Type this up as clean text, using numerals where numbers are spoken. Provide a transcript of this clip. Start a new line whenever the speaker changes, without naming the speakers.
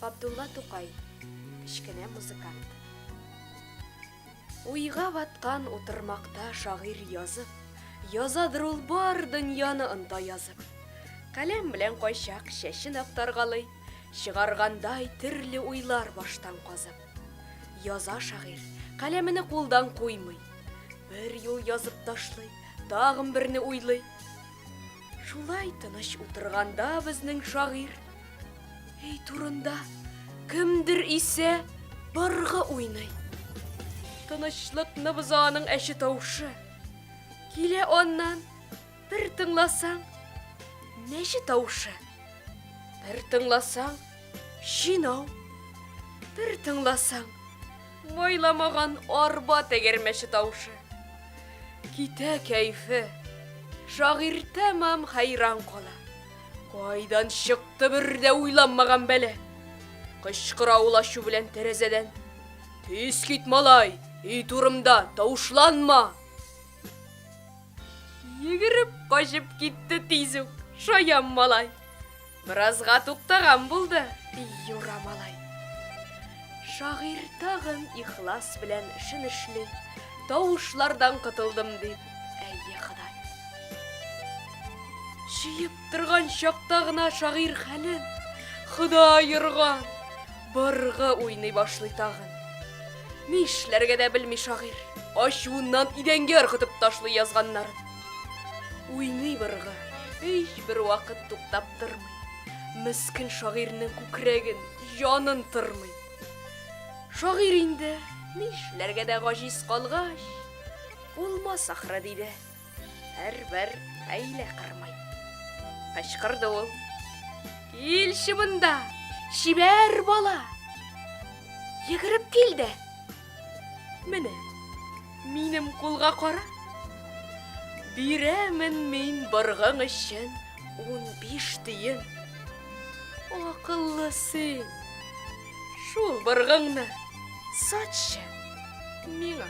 Габдулла Тукай, кечкенә музыкант. Уйга баткан утырмакта шагыйрь язып, Язадыр ул бар дөньяны онта язып. Каләм белән кайчак чәчен актаргалый, Чыгаргандай төрле уйлар баштан казып. Яза шагыйрь, каләмене кулдан куймый. Бер юл язып ташлый, тагын берне уйлый. Шулай тыныч утырганда безнең шагыйрь өй турында кемдер исә быргы уйный. Тынычлыкны боза аның әче тавышы. Килә аннан, бер тыңласаң, мәче тавышы. Бер тыңласаң, чинау. Бер тыңласаң, майламаган арба тәгәрмәче тавышы. Китә кәйфе. Шагыйрь тәмам хәйран кала. Кайдан чыкты бер дә уйланмаган бәла? Кычкыра ул ачу белән тәрәзәдән. Тиз кит, малай, өй турымда, тавышланма! Йөгереп качып китте тиз үк, шаян малай. Беразга туктаган булды, Юра малай. Шагыйрь тагын ихлас белән эшен эшли, тавышлардан котылдым дип, әйе, Ходай. Җыеп торган чакта гына шагыйрь хәлен Ходай орган, быргы уйный башлый тагын. Нишләргә дә белми шагыйрь, ачуыннан идәнгә ыргытып ташлый язганнарын. Уйный быргы, һичбер вакыт туктап тормый. Мескен шагыйрьнең күкрәген, җанын тырмый. Шагыйрь инде нишләргә дә гаҗиз калгач, булмас ахры, диде. Һәрбер хәйлә кырмый. Кычкырды ул. Килче монда, чибәр бала! Йөгереп кил дә. Менә, минем кулга кара. Бирәмен мин быргың өчен 15 тиен. Акыллы син. Шул быргыңны сатчы миңа.